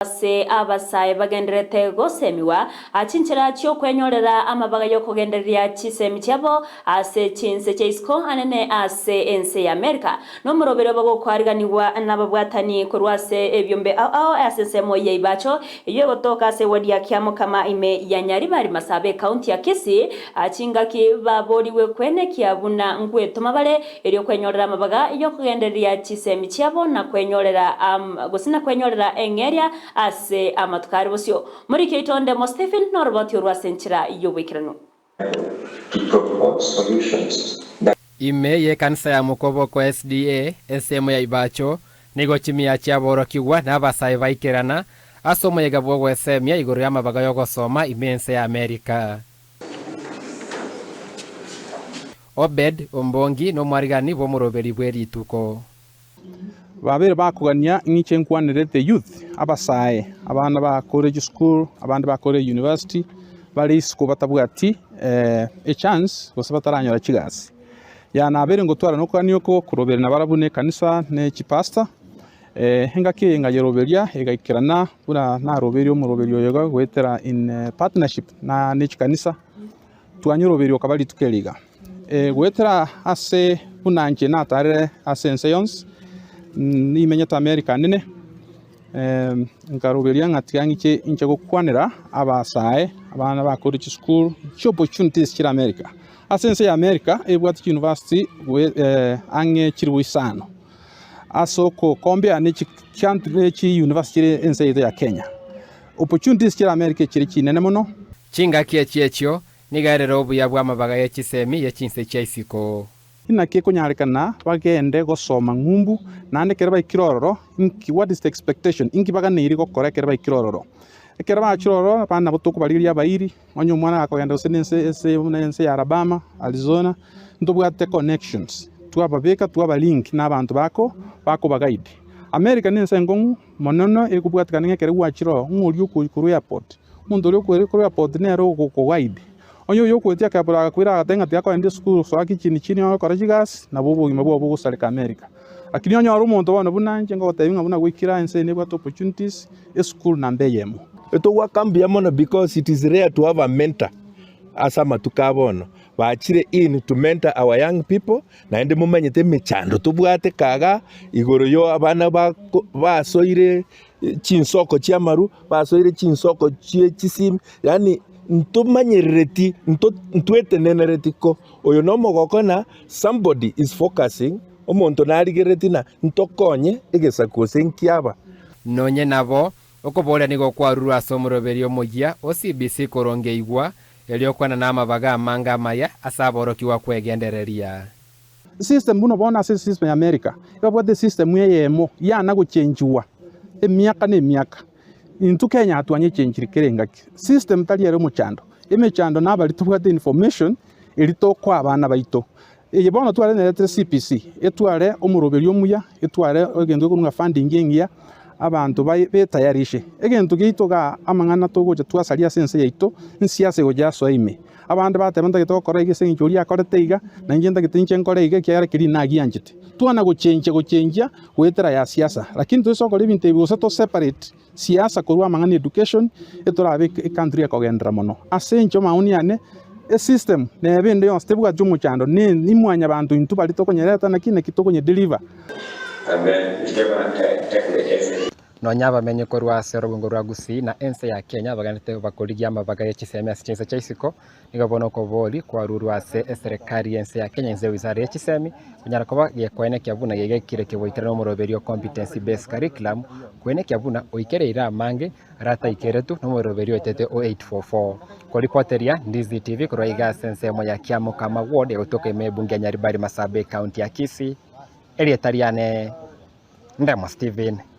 Ase abasae bagendererete gosemigwa chinchera chi'okwenyorera amabaga y'okogendereria chisemi chiabo ase chinse chia isiko anene ase ense ya Amerika, nomoroberio bagokoariganigwa nababwatani korwa ase ebiombe ao ao ase ensemo ya Ibacho eyio egotoka ase ewodi ya Kiamokama ime ya Nyaribari Masaaba ekaunti ya Kisii chingaki baborigwe kwenekia buna ngwetoma bare Erio kwenyorera amabaga y'okogendereria chisemi chiabo na kwenyorera gose na kwenyorera eng'eria ase amatuko are bosio. Moriki oito onde mo Stephen noroboti orwo ase enchera y'oboikeranu. To propose solutions that. Ime y'ekanisa ya Mokoboko SDA, ensemo ya Ibacho, nigo chimiya chiaborokigwa na abasae baikerana ase omoyega bw'ogwesemia igoro y'amabaga y'ogosoma ime ense ya Amerika. Obed ombongi nomwarigani bw'omoroberi bwe rituko. Babere bakogania ng'iche nkwanere the youth, abasae, abana bakore chisukuru, abande bakore university, bare isiko batabwati echance gose bataranyora chigasi. Ya nabere ngotwara nokogania oko korobera nabarabwo na ekanisa ne chipastor, engaki eye nkayeroberia egaikerana buna narobeire omoroberi oyo iga goetera in partnership na ne chikanisa. Twanyoroberia okaba rituko eri iga. Goetera ase buna inche natarire ase ense yonsi, nimenyete America nene, nkaroberia ng'a tiga ng'iche inche gokwanera abasae, abana bakorire chisukuru, chiopportunities chire America. Ase ense ya America ebwate chiuniversity ang'e chiribu isano, ase okocompare ne chicountry ne chiuniversity chire ense yaito ya Kenya. Opportunities chire America echire chinene mono. Chingaki echi echio nigo erere obuya bw'amabaga ye chisemi ye chinse chia isiko. Inaki ekonyarekana bagende gosoma ng'umbu, naende ekero baikire ororo, inki, what is the expectation, inki baganeiri gokora ekero baikire ororo? Ekero bachire ororo, abana nabo tokobarigeria abairi, onye omwana gakogenda gose na ense ese buna ense ya Alabama, Arizona, ntobwate connections, twababeka twabalink na abanto bako bakobaguide. America na ense enkong'u monono ekobwatekana ng'a ekero gwachire ororo, ng'a oria okoyi korwa airport. Omonto oria okoeria korwa airport nere ogokoguide. Onye oyio okoetia akabora agakwira agateba ng'a tiga kogenda esukuru soa kichini chini ogokora chigasi, nabo obogima bwao bogosareka America. Lakini onyore omonto bono buna inche ngogotebia ng'a buna gwaikire aa ense eye nebwate opportunities, esukuru namba eyemo. Togoaka mbuya mono because it is rare to have a mentor ase amatuko a bono. Bachire in to mentor our young people naende momanyete emechando tobwate kagaa igoro yo abana bako basoire chinsoko chi'amaru, basoire chinsoko chie chisimi, yaani ntomanyerereti nto ntwetenenereti ko oyo nomogoko na somebody is focusing, omonto narigerereti na ntokonye egesaku gose nkiaba. Nonye nabo, okoboria nigo kwarurwe ase omoroberi omoyia o CBC korongeigwa, erio kwenana amabaga amange amaya ase aborokigwa kwegendereria. System buna bono ase system ya America, ebabwate system eyemo yana gochenchiwa emiaka na emiaka. Intwe Kenya twanyechenchiri kera engaki. System tari ere omochando, emechando nabari tobwate information eri tokoa abana baito. Eye bono twareneretire CBC, etware omoroberio omuya, etware egento gekorwa ng'a funding engiya, abanto baye betayarishe. Egento giaito igaa amang'ana togocha twasaria ase ense yaito, nsiasa egocha yasoa ime. Abande bateba, Ntagete gokora iga ase engencho oria akorete iga, na inche ntagete inche nkore iga, ekiagera keria nagianchete. Twana gochenchia gochenchia goetera ya siasa, lakini toise gokora ebinto ebi gose to separate siasa korwa amang'ana education, etorabe ecountry ekogenderera mono. Ase inche maoni yane, esystem neba ende yonsi tebwati omochando, ne imwanyabanto intwe baria tokonyereta naki naki tokonye deliver. And then whichever tackle every. Nonya abamenyi korwa ase orogongo rwa Gusii na ense ya Kenya bagenderete bakorigia amabaga ye chisemi ase chinse chia isiko, nigo bono okobori kwarurwe ase eserekari y'ense ya Kenya inse y'ewizara ye chisemi konyara koba gekoenekia buna gegekire keboikeranu omoroberio o Competency Based Curriculum koenekia buna oikereire amange arataikeretwe nomoroberio oetete o 844. Koripoteria Ndizi TV korwa iga ase ensemo ya Kiamokama Ward egotoka ime ebunge ya Nyaribari Masaaba ecounty ya Kisii, erieta riane Ndemo Stephen.